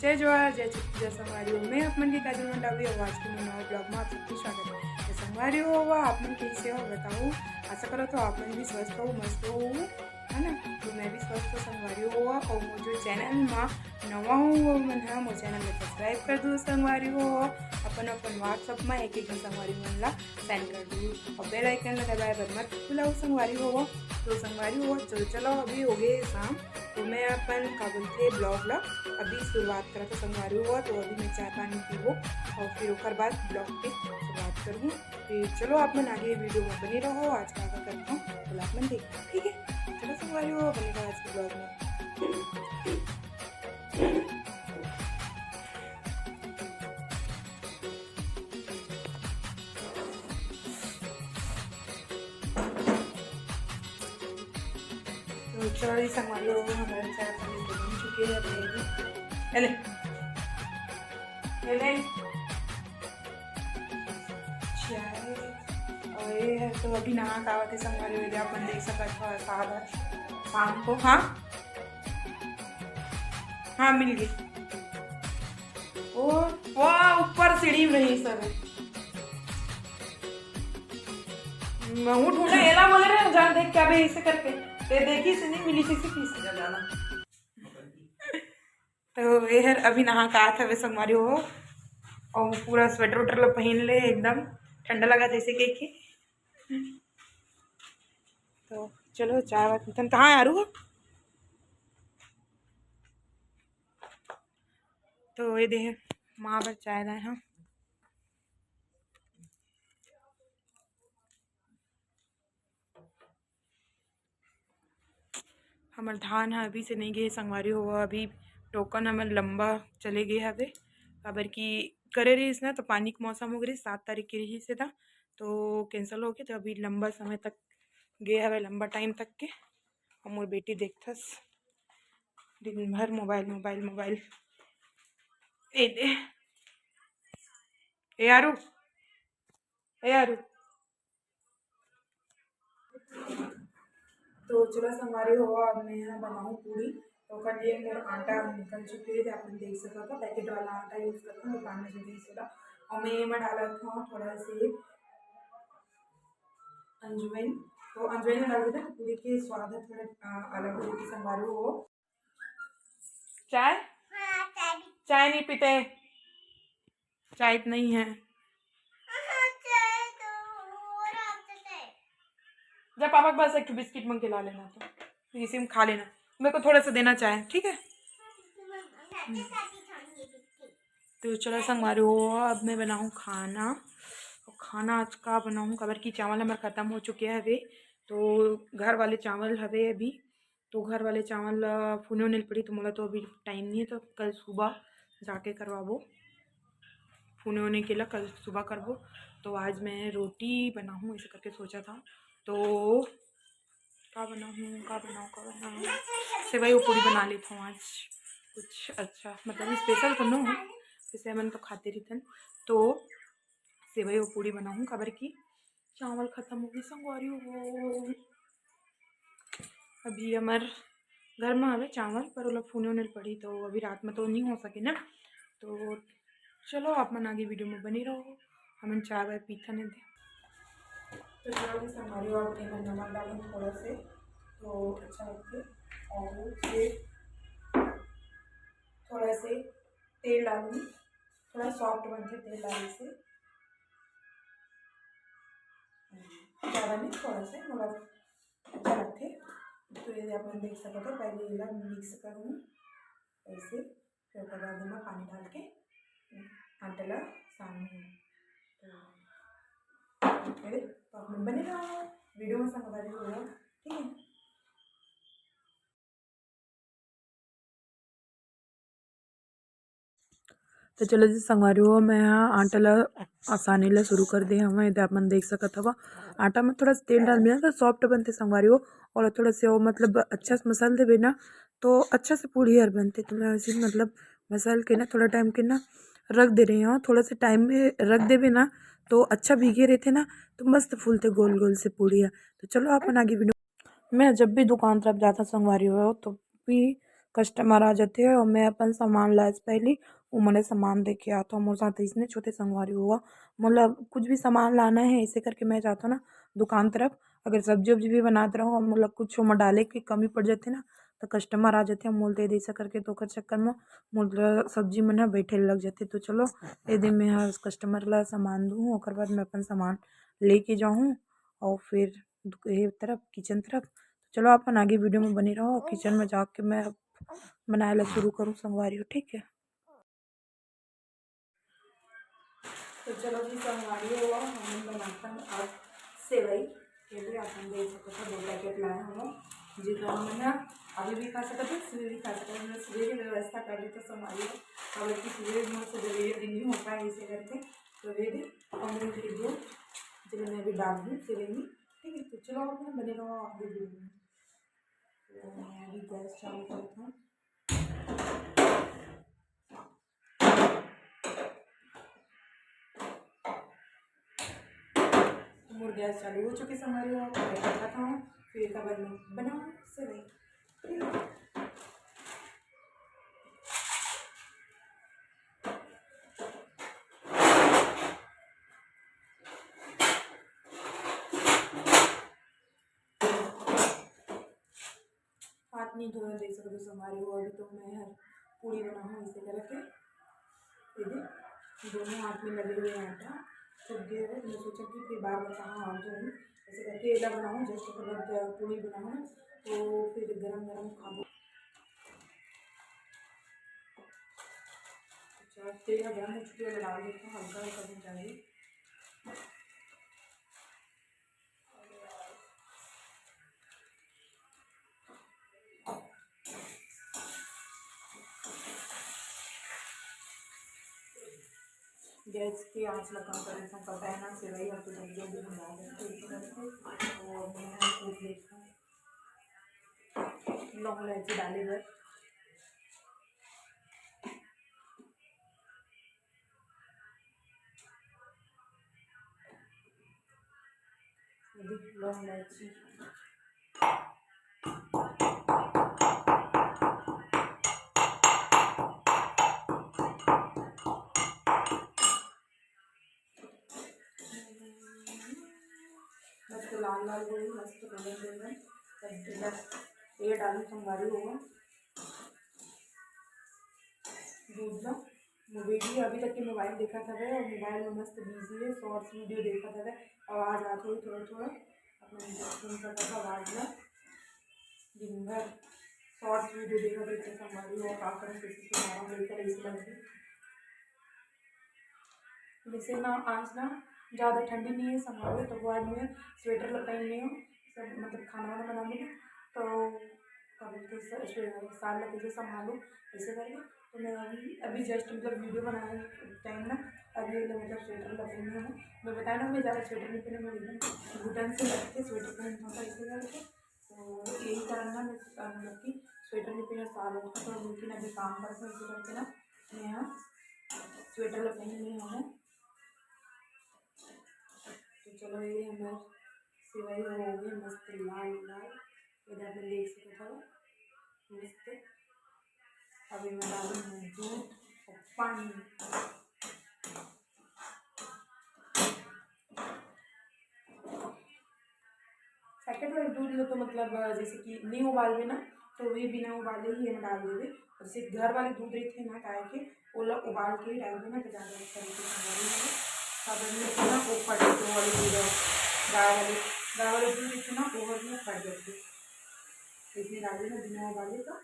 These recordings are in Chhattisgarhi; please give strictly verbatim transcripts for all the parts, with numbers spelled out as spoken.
जय जोहार, जय छत्तीसगढ़ संगवारी हो। मैं आप मन के काजल मंडावी अउ आज के मोर नवा vlog में आप सबके स्वागत है। तो संगवारी हो, आप मन कैसे हो बताओ। आशा करत हों आप मन भी स्वस्थ हो, मस्त हो, है ना। तो मैं भी स्वस्थ हों संगवारी हो। अउ मोर जो channel में नवा हो वो मन ह मोर channel ला subscribe कर दो संगवारी हो। अपन अपन WhatsApp में एक एक झन संगवारी मन ला send कर दो अउ bell icon ला दबाए बर मत भुलाओ संगवारी हो। तो संगवारी हो, चलो चलो, अभी हो गए शाम। तो मैं अपन का बोलथे vlog ला अभी शुरुआत करत हों संगवारी हो। तो अभी मैं चाय पानी पीबो अउ फिर ओकर बाद vlog के शुरुआत करहूँ। फिर चलो आप मन आगे video में बने रहो। आज का का करत हों तो आप मन देखो, ठीक है। चलो संगवारी हो, बने रहो आज के vlog में। तो चलो जी संगवारी हो, हमारे चाय पानी तो बन चुके हैं। अब ये ले, ले ले, ले ले। चाय। अउ ये ह तो अभी नहा के आवत हे संगवारी हो, आप मन देख सकत हो, साहब है शाम को। हाँ, हाँ, मिल गई। ओ, वाह, ऊपर सीढ़ी में रही सब। मैं उठ उठे एला बोले रहे, जान देख क्या बे इसे करके। ते देखी से नहीं मिली से, से किस जगह जाना। तो ये हर अभी नहा के आत हवे संगवारी हो, अउ पूरा sweater वटर ला पहिन ले, एकदम ठंडा लगा जैसे कह के। तो चलो चाय वाय पीथन। कहाँ है आरू? तो ये दे माँ बर चाय लाए हम। हमर धान ह अभी से नइ गे हे संगवारी हो, अभी टोकन हमर लंबा चले गे हवे, काबर कि करे रहिस ना, तो पानी के मौसम हो गे रहिस, सात तारीख के रहिस हे त, तो cancel हो गे, तो अभी लंबा समय तक गे हवे, लंबा time तक के। अउ मोर बेटी देखथस दिन भर mobile, mobile, mobile। ए दे, ए आरू, ए आरू। तो चलो संगवारी हो, अब मैं यहाँ बनाऊँ पूड़ी। तो ओकर लिए मोर आटा निकल चुके हे, आप मन देख सकत हो, packet वाला आटा use करत हूँ, दुकान में जो भी सेला। अउ मैं एमा डालत हूँ थोड़ा से अजवाइन। तो अजवाइन डाल देते हैं, पूड़ी के स्वाद है थोड़ा, अ, अलग होगी संगवारी हो। चाय? हाँ, चाय भी। चाय नहीं पीते? चाय तो नहीं है। हाँ, चाय तो हो रहा था चाय। जा पापा के पास एक ठो बिस्किट मंग के ला लेना, तो इसी में खा लेना। मेरे को थोड़ा सा देना चाय, ठीक है? तो चलो संगवारी हो, अब मैं बनाऊँ खाना। अउ खाना आज का बनाऊँ, काबर कि चावल हमर खतम हो चुके हवे, तो घर वाले चावल हवे अभी, तो घर वाले चावल ला फूने होने ल पड़ी, तो मोला तो अभी time नहीं है, तो कल सुबह जाके करवाबो फूने होने के ला, कल सुबह करबो। तो आज मैं रोटी बनाऊँ ऐसे करके सोचा था, तो का बनाऊँ, का बनाऊँ, का बनाऊँ? सेवई अउ पूड़ी बना लेत हूँ आज, कुछ अच्छा, मतलब special तो नो है, जैसे हमन तो खाते रहिथन, तो सेवई अउ पूड़ी बनाऊँ, काबर कि चावल खतम हो गे संगवारी हो। अभी हमर घर में हवे चावल, पर ओला फूने होने ल पड़ी, तो अभी रात में तो नहीं हो सके ना। तो चलो, आप मन आगे video में बने रहो, हमन चाय वाय पीथन एदे। तो चलो जी संगवारी हो, अब एमा नमक डालूँ थोड़ा से, तो अच्छा लगथे। अउ फिर थोड़ा से तेल डालूँ, थोड़ा soft बनथे तेल डाले से, ज़्यादा नहीं, थोड़ा से, मतलब अच्छा लगथे। तो ये आप मन देख सकत हो, पहले एला mix करूँ ऐसे, फिर ओकर बाद एमा पानी डाल के आटा ला सान लूँ। तो अरे, तो आप मन बने रहो, video में संगवारी हो, ठीक है? तो चलो जी संगवारी हो, मैं यहाँ आटा ला आसाने ला शुरू कर दे हवं। एदे आप मन देख सकत हव, आटा में थोड़ा सा तेल डाल दिया तो soft बनथे संगवारी हो, और थोड़ा से वो मतलब अच्छा से मसल देबे ना, तो अच्छा से पूड़ी हर बनथे। तो मैं ऐसे ही मतलब मसल के ना थोड़ा time के ना रख दे रही हूँ, थोड़ा सा time में रख देबे ना, तो अच्छा भीगे रहथे ना, तो मस्त फूलथे गोल गोल से पूड़िया। तो चलो अपन आगे video। मैं जब भी दुकान तरफ जाता संगवारी हो, तो भी कस्टमर आ जाथे और मैं अपन सामान लाए से पहली वो मने सामान दे के आथों। मोर साथ इसने छोटे संगवारी हुआ, मतलब कुछ भी सामान लाना है, ऐसे करके मैं जाथों ना दुकान तरफ। अगर सब्जी उब्जी भी बनात रहो, मतलब कुछ ओमा डाले के कमी पड़ जाथे ना, तो कस्टमर आ जाथे, मोल दे दे ऐसा करके, तो ओकर चक्कर में मोर सब्जी मन ह बैठे लग जाथे। तो चलो, ए दे मैं ह कस्टमर ला सामान दूँ, ओकर बाद मैं अपन सामान लेके जाऊँ और फिर दुक-, ये तरफ, किचन तरफ। तो चलो, अपन आगे वीडियो में बने रहो। किचन में जाके मैं बनाए ला शुरू करूँ संगवारी हो, ठीक है? तो चलो जी संगवारी हो, हमन बनाथन आज सेवई। ये भी अपन देख सकत हो, दो पैकेट लाए हवं, जेकर हमन ह अभी भी खा सकत हो, सुबह भी खा सकत हो। हमन सुबह के व्यवस्था कर दी तो संगवारी हो, काबर कि सुबह मोर से दवाई भी नहीं हो पाए, इसे करके तो ये भी अमूल के दूध, जेला मैं अभी डाल दूँ सेवई में, ठीक है? तो चलो, अपन बने रहो आगे वीडियो में। तो मैं अभी गैस चालू करत हूँ। मोर गैस चालू हो चुके संगवारी हो, कढ़ाई रखत हूँ, फिर एकर बाद में बनाओ सेवई। हाथ नहीं धोए, देख सकते हो संगवारी हो, अभी तो मैं हर पूड़ी बनाऊँ इसे करके। ये दे, दोनों हाथ में लगे हुए हैं आटा, सूख गए हुए, तो मैं सोचा कि फिर बार बार कहाँ हाथ धोऊँ, ऐसे करके एला बनाऊँ, जस्ट ओकर बाद पूड़ी बनाऊँ ना, तो फिर गरम गरम खाबो। अच्छा, तेल गरम हो चुकी है, मैं डाल देती हूँ हल्का हल्का भून जाएगी। गैस की आंच ला कम कर देथन, पता है ना, सेवई ह तो जल्दी जल्दी भुना जाथे, इसी करके। और मैं कूट लेथन लौंग इलायची डाले बर। ये देख, लौंग इलायची। मस्त लाल लाल होही, मस्त कलर देना। तब ये डालू संगवारी हो दूध ला। मोबाइल, अभी तक के मोबाइल देखत हवे और मोबाइल में मस्त बिजी है, शॉर्ट्स वीडियो देखत हवे, आवाज आत होही थोड़ा थोड़ा, अपन सुन सकत हो आवाज ला। दिन भर शॉर्ट्स वीडियो देखत रहिथे संगवारी हो, का करन, कैसे सुधारन, लेकर ऐसे लगथे। वैसे ना, आज ना ज़्यादा ठंडी नहीं है संगवारी, तो वो आज मैं स्वेटर ला पहन ली हूँ, सब मतलब खाना वाना बना ली, तो का बोलते हैं, स-, स्वे-, साल ला कैसे संभालूँ, ऐसे करके। तो मैं अभी, अभी जस्ट मतलब वीडियो बनाने टाइम ना, अभी ये मतलब स्वेटर ला पहनी हूँ। मैं बताया ना, मैं ज़्यादा स्वेटर नहीं पहनी, मैं एकदम घुटन से लग के स्वेटर पहनती हूँ, तो ऐसे करके। तो यही कारण ना, मैं, अ, मतलब कि स्वेटर नहीं पहनी, साल हो गया, तो लेकिन अभी काम करते हैं, ऐसे करके ना मैं यहाँ स्वेटर ला पहनी नहीं हूँ। तो चलो, ये हमार सेवई हो गई मस्त लाल लाल, इधर में देख सकते हो मस्त। अब इमे डालूँ मैं दूध और पानी। पैकेट वाले दूध ला तो मतलब, अ, जैसे कि नहीं उबालबे ना, तो वे बिना उबाले ही एमा डाल देबे। और जैसे घर वाले दूध रहिथे ना गाय के, ओला उबाल के ही डालबे ना, तो ज़्यादा अच्छा रहिथे संगवारी हो। काबर नहीं तो ना वो फट जाथे, वो वाले दूध ह, गाय वाले, गाय वाले दूध रहिथे ना, वो हर में फट जाथे। इसमें डाल देना बिना उबाले तो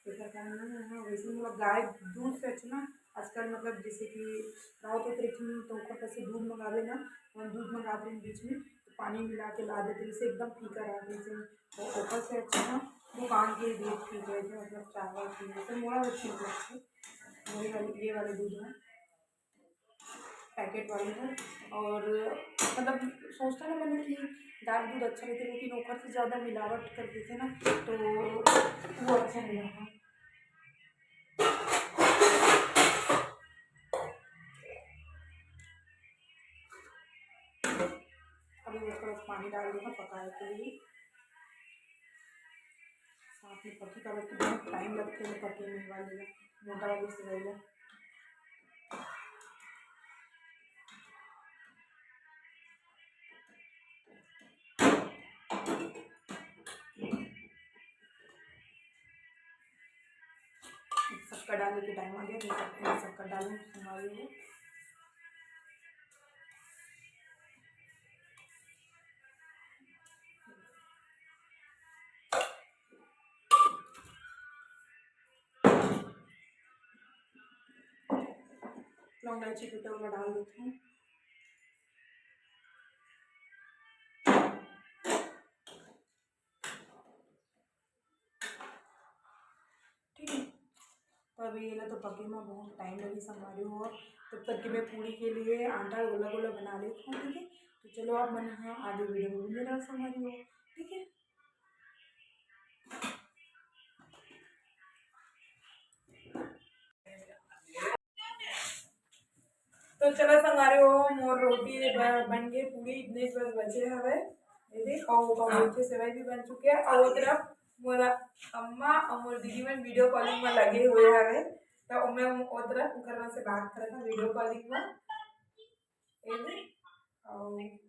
एकर कारण ना, हाँ, वैसे मोला गाय दूध से अच्छा ना, आजकल मतलब जैसे कि गाय के रहिथे, तो ओकर पास से दूध मंगावे ना, हम दूध मंगाते हैं बीच में, तो पानी मिला के ला देते, जैसे एकदम फीका रहता है, जैसे तो ओकर से अच्छा ना दुकान के दूध ठीक रहिथे, मतलब चाय वाय पीने से मोला तो ठीक लगथे। वही वाले, ये वाले दूध है, पैकेट वाले हैं। और मतलब सोचता ना मैंने कि गाय दूध अच्छा रहता, लेकिन ओकर से ज़्यादा मिलावट कर देथे ना, तो वो अच्छा नहीं रहता। अभी मैं थोड़ा पानी डाल दूँगा पकाए के लिए। साथ ये पकी काबर कि बहुत टाइम लगथे ना पके में, वाले ला, मोटा वाली सेवई ला। शक्कर डालने के टाइम आ गया, तो शक्कर, शक्कर डालने हमारे लिए। लौंग इलायची टूटा हुआ डाल देती हूँ। ठीक है, तो अभी ये ला तो पके में बहुत टाइम लगी संगवारी हो। तब तक कि मैं पूड़ी के लिए आटा गोला गोला बना लेती हूँ। ठीक है, तो चलो आप मन, हाँ, आगे वीडियो में भी मिला संगवारी हो। ठीक है, तो चलो संगवारी हो, मोर रोटी ब-, बन गई, पूड़ी इतने बस बचे हवे। ये देख, और ओकर हाँ। मीठे सेवई भी बन चुके हैं। और वो तरफ मोर अम्मा और मोर दीदी मन वीडियो कॉलिंग में लगे हुए हवे, तो मैं वो तरफ उनकर मन से बात करत हूँ वीडियो कॉलिंग में। ये देख, और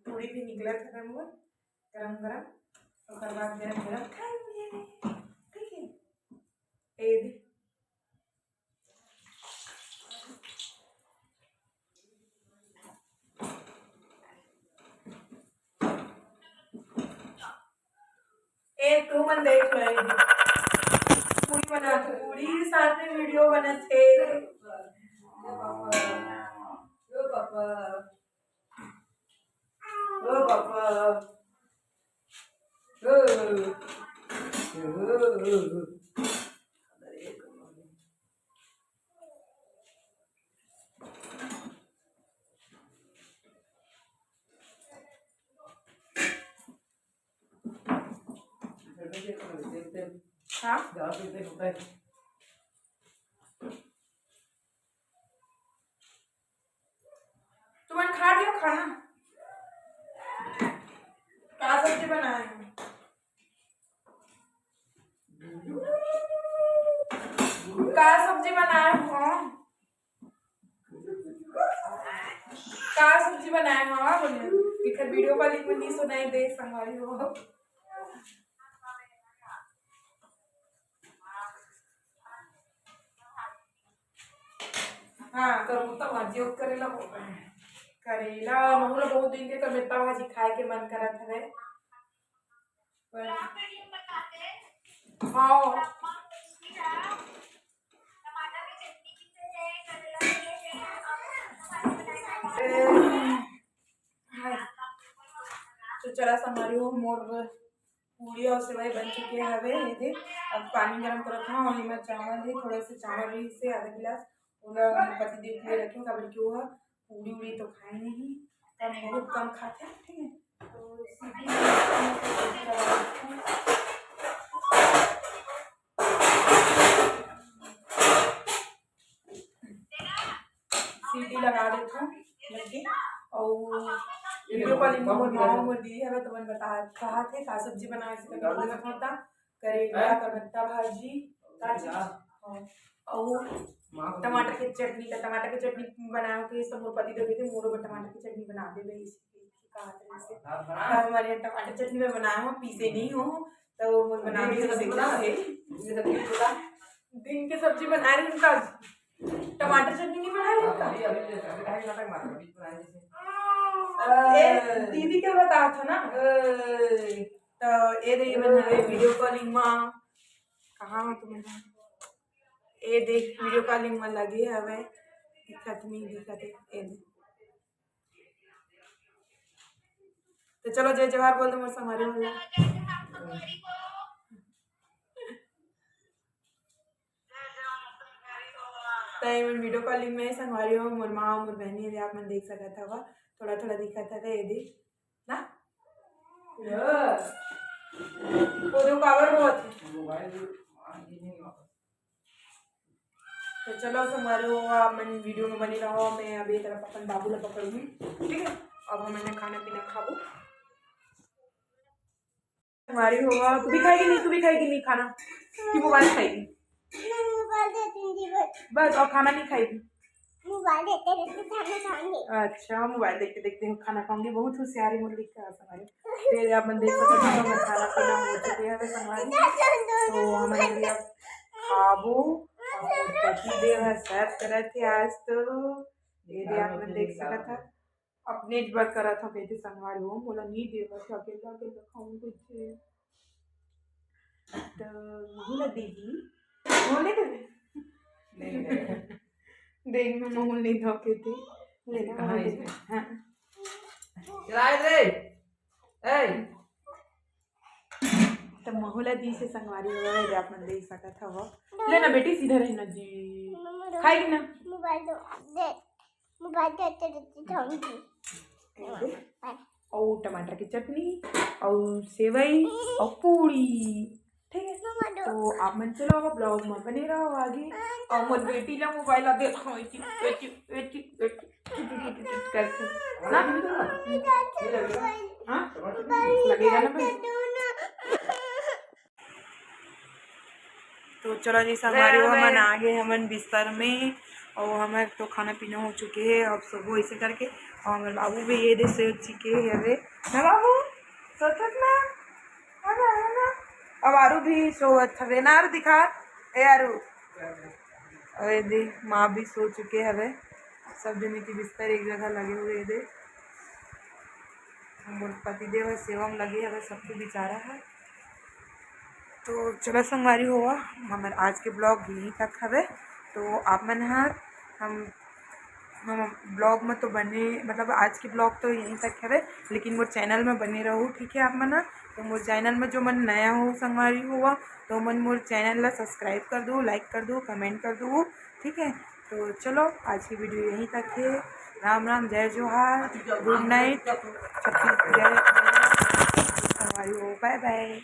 पूड़ी भी निकलत हवे मोर गरम गरम, ओकर बाद गरम गरम खाएंगे। ठीक है, ये देख। ए, तू मन देख ले। पूड़ी बना, पूड़ी साथ में वीडियो बनत हे। ओ पापा। ओ पापा। ओ। हाँ? तुमन खा लियो खाना? का सब्जी बनाए हो? का सब्जी बनाए हो? का सब्जी बनाए हो? हाँ, बोलिए। इधर वीडियो कॉलिंग में नहीं सुनाई दे, संगवारी हो। हाँ, करमुत्ता भाजी और करेला बोल रहे हैं। करेला, महू ला बहुत दिन के करमुत्ता भाजी खाए के मन करत हवे। पर हाँ। तो चला संगवारी हो, मोर पूड़ी और सेवई बन चुके हवे। ये दे, अब पानी गरम करत हूँ और एमा चावल है, थोड़ा सा चावल रही से आधा गिलास, ओला पति देव के लिए रखे हूँ, काबर कि वो पूड़ी उड़ी तो खाए नहीं, कम, बहुत कम खाते हैं, ठीक है। तो सीटी लगा देते हैं। सीटी लगा देथन, लगे। अउ वीडियो कॉलिंग में मोर माँ, मोर दीदी हवे, तो मन बता, कहा थे का सब्जी बनाए से कभी बोलत होता, करेला, करबत्ता भाजी, का चीज? हाँ। अउ टमाटर के चटनी, तो टमाटर के चटनी बनाए के सब मोर पति देव थे, मोरो बर टमाटर के चटनी बना देबे, इसी कहा थे इसे। अब हमारे टमाटर चटनी में बनाए हो, पीसे नहीं हो, तो वो बना के दे दे। दिन के सब्जी बना रही हूँ, टमाटर चटनी नहीं बना रही हूँ। अभी, अभी, अभी टाइम लगा, मार, अभी बनाए जैसे। ए, दीदी के बताया था ना। तो ये देखिए, बना रहे वीडियो कॉलिंग में। कहाँ हो तुम? ये देख, वीडियो कॉलिंग में लगे हवे, दिखत नहीं, दिखत है, ये देख। तो चलो, जय जोहार बोल दो मोर संगवारी मन ला। तो ये मन वीडियो कॉलिंग में संगवारी हो, मोर माँ, मोर बहनी, ये आप मन देख सकत हवा, थोड़ा थोड़ा दिखत हवे, ये देख ना। वो जो काबर होत है। तो चलो संगवारी हो, आप मन वीडियो में बने रहो, मैं अभी एक तरफ अपन बाबू ला पकड़ूंगी, ठीक है। अब हमन खाना पीना खाबो। संगवारी हो, तू भी खाएगी नहीं, तू भी खाएगी नहीं खाना कि मोबाइल खाएगी? मैं मोबाइल देती हूँ जी, बस। बस, और खाना नहीं खाएगी? मोबाइल देते रहते खाना खाएंगे। अच्छा, मोबाइल देखते देखते हम खाना खाऊंगी। बहुत होशियारी मुरली का संगवारी। फिर आप मन देख सकते हो, हमर खाना पीना हो चुके हैं संगवारी। तो हमन अभी अब खाबो, और पति देव ह सर्व करत हे आज तो। ये दे आप मन देख सकत ह, अपने बर करत ह, कहते संगवारी हो, मोला नहीं देवत ह, अकेला अकेला खाऊं कइसे। तो महू ला देही, महू ले देबे? देख, मैं महू नहीं धो के थी। ले ना, महू ले। हाँ। चलाए दे। ए, तो महू ला दी से संगवारी हो, ये आप मन देख सकत हव। ले ना बेटी, सीधा रही ना जी। खाएगी ना? मोबाइल दो, दे। मोबाइल देते रहते खाऊंगी। और टमाटर की चटनी और सेवई और पूड़ी, ठीक है। तो आप मन चलो ब्लॉग में बने रहो आगे। और मोर बेटी ला मोबाइल ला देखो, एती, एती, एती, एती, एती, एती, एती करके। ना? हाँ? लगेगा ना भाई? तो चलो जी संगवारी हो, हमन आ गए हमन बिस्तर में। और हमर तो खाना पीना हो चुके है, अब सोबो ऐसे करके। और हमर बाबू भी ये दे से चुके है। अरे ना बाबू, सोचत ना। अब आरू भी सोवत हवे ना, आरू दिखा। ए आरू, अरे दे, माँ भी सो चुके हवे। सब जने के बिस्तर एक जगह लगे हुए दे। मोर पतिदेव ह सेवा में लगे हवे, सबके बिचारा है। तो चलो संगवारी हो, हमर आज के ब्लॉग यहीं तक हवे। तो आप मन ह हम हम ब्लॉग में तो बने, मतलब आज के ब्लॉग तो यहीं तक हवे, लेकिन मोर चैनल में बने रहू, ठीक है आप मन ह। तो मोर चैनल में जो मन नया हो संगवारी हो, तो मन मोर चैनल ला सब्सक्राइब कर दो, लाइक कर दो, कमेंट कर दो, ठीक है। तो चलो आज की वीडियो यहीं तक है। राम राम, जय जोहार, गुड नाइट, छत्तीसगढ़, जय जोहार, संगवारी हो, बाय बाय।